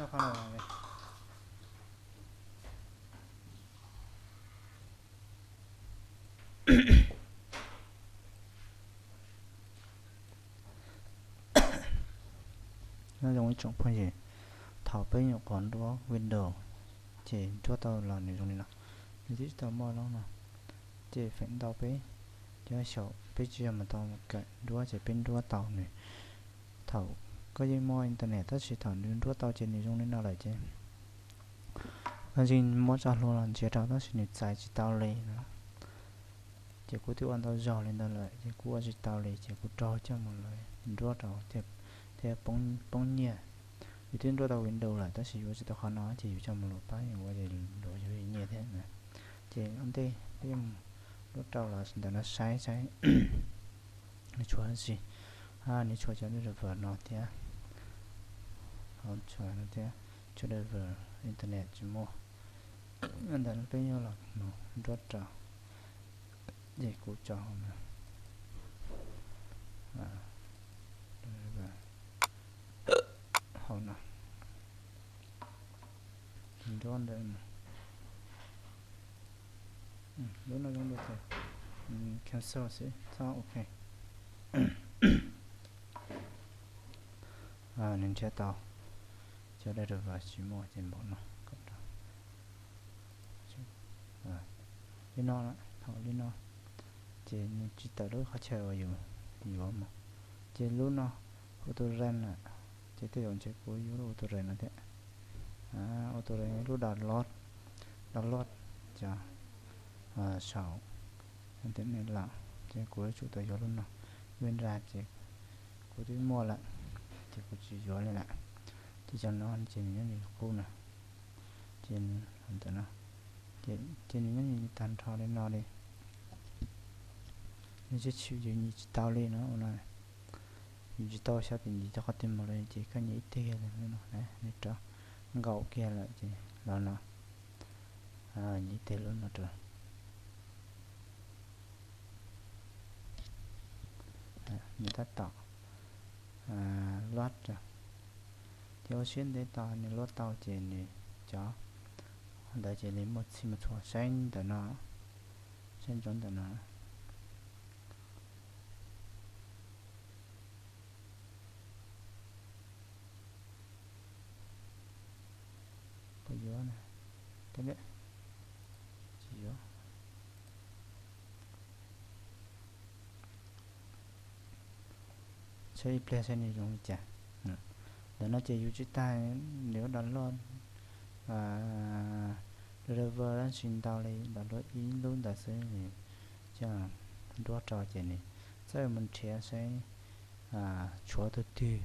Nyob zoo ib tsoom phooj ywg, thaum peb nyuam qhuav nruab Windows ces nruab tau los nws zoo li no, nws twb tsis tau muaj lub no. Ces feem ntau peb cov xyaum peb tsis yog mus tau kawm nruab ces peb nruab tau nws. Thaum koj yeej muaj internet tab sis thaum nws nruab tau ces nws zoo li no lawm ces koj yeej muab tso hlua los ntsia rau tab sis nws txais tsis tau li no. Ces kuv twb ua ntau zaug li ntawd lawm ces kuv ua tsis tau li ces kuv raug coj mus lawv nruab rau thiab poob nyiaj. Yus twb nruab tau Windows lawm tab sis yus ua tsis tau qhov no ces yus coj mus luam pab yus ua ces luam yus nyiaj thiab na. Ces ua ntej peb yuav mus nruab rau los ntawm no saib saib nws tshuav dab tsi. Nws tshuav cov driver no thiab, thiab tshuav driver internet tsis muaj. Ntawm no peb yuav los mus nruab rau, ces kuv tso hauv no, hauv no, nruab ntawm no. Lub no zoo dua ces cancel xwb txhob ok. Nws nrhiav tau cov driver tsis muaj ces npaum no kom rau li no, thaum li no ces nws tsis tawm lub qhov chaw uas yus yuav mus. Ces lub no auto run na, ces tej zaum ntshe kuv yuav lub auto run no thiab. Auto run lub download, download cov saum internet los, ces kuv yuav tsum tau yuav lub no. WinRAR ces kuv twb muaj lawm ces kuv tsis yuav li lawm. Ces cov no ces nws nyob li qub no, ces ntawm no, ces nws nyob li tag nrho li no li. Nws tsis tshwm yus nyiam tsis tau li no ua no. Yus tsis tau xyov tias nyiam tau qhov twg mus li ces koj nyiam ib teg li no, nws rov nkaum kiag lawm ces los no, nyiam ib teg lub no rau. Nws tab tom load rau. Ces ua siab ntev tos nws load tau ces nws cov ntawd ces nws muaj txhij muaj txhua saib ntawm no, saib ntsoov ntawm no. Puas yuav na? Tsis yuav. Saib ib pliag saib nws zoo li cas. Ntawm no ces yus tsis tas, nws ua download driver dab tsi ntau li, download ib lub ntawd xwb, coj nruab rau ces nws txawj mus nrhiav saib tshuav tus twg.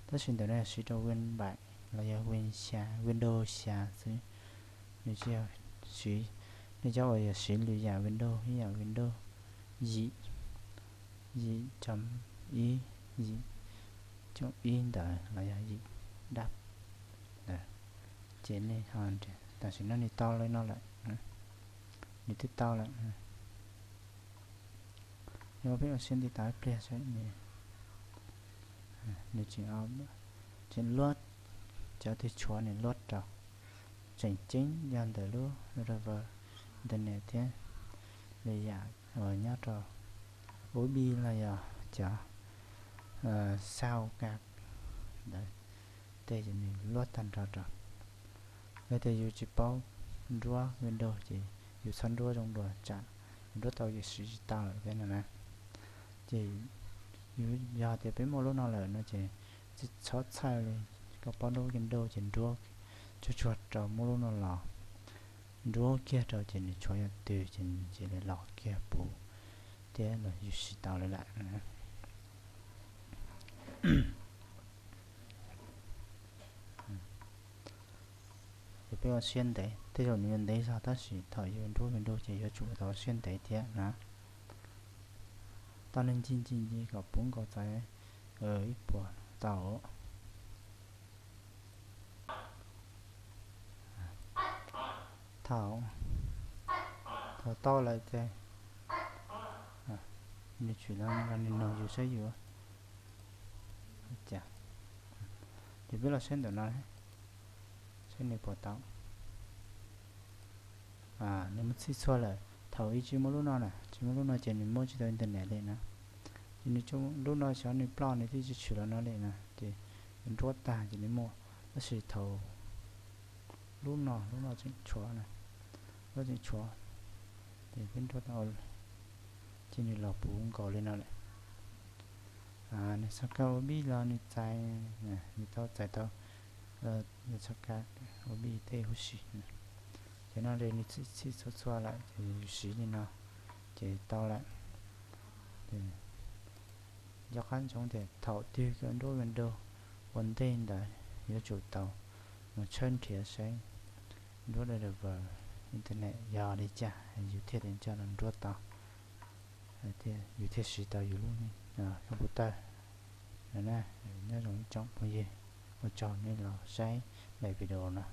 Tab sis ntawm no siv rau Win bảy los yog Win xya, Windows xya xwb. Nws tsis yog siv, nej cov uas yog siv lwm yam Windows ib yam Windows yim, yim com ib, yim com ib ntawd los yog yim dab ntawd, ces nej ho, tam sim no nws tau li no lawm, nws twb tau lawm. Yog peb ua siab ntev tos ib pliag saib, nws tseem, tseem load, cov twg tshuav nws load rau. Tseem ceeb yog ntawm lub driver internet thiab lwm yam uas nyob rau U S B los yog cov sound card ntawd, tej ces nws load tag nrho rau. Yog tias yus tsis paub nruab Windows ces yus txhob nruab zoo dua tsam yus nruab tau yus siv tsis tau lawm thiab no na. Ces yus, yog tias peb muaj lub no lawm no ces tsis txhob txhawj li, koj paub nruab Windows ces nruab tsuag tsuag rau muab lub no los, nruab kiag rau ces nws tshuav yam twg ces nws cia li los kiag puv thiab los yus siv tau li lawm. Ces peb ua siab ntev, tej zaum nws yuav ntev zog tab sis thaum yus nruab Windows ces yuav tsum tau ua siab ntev thiab na. Tau neeg ncig ncig ncig kom puv nkaus txais ib puas tau. Thaum, thaum tau lawm ces nws tsis los nrog nws nug yus saib yus, ces peb los saib ntawm no. thiab nws pom tau. Nws mus txhij txhua lawm, thaum ub tsis muaj lub no na, tsis muaj lub no ces nws muab tsis tau internet li na. Ces nws lub no xyov nws ploj nws twb tsis tshwm los no li na, ces nws nruab tag ces nws muaj. Tab sis thaum lub no, lub no tseem tshuav na, lub tseem tshuav, ces twb nruab tag, ces nws los puv nkaus li no lawm. Nws txoj kab ua vij los nws txais, nws tau txais tau, nws txoj kab ua vij tej huv si. Ces no li nws txhij txhua txhua lawm ces yus siv li no ces tau lawm. Nco qab ntsoov tias thaum twg koj nruab Windows ua ntej ntawd yuav tsum tau mus tshawb nrhiav saib nruab driver internet yog li cas yus thiaj li coj los nruab tau, yus thiaj siv tau yus lub computer. Nyob zoo ib tsoom phooj ywg, ua tsaug nej los saib daim video no.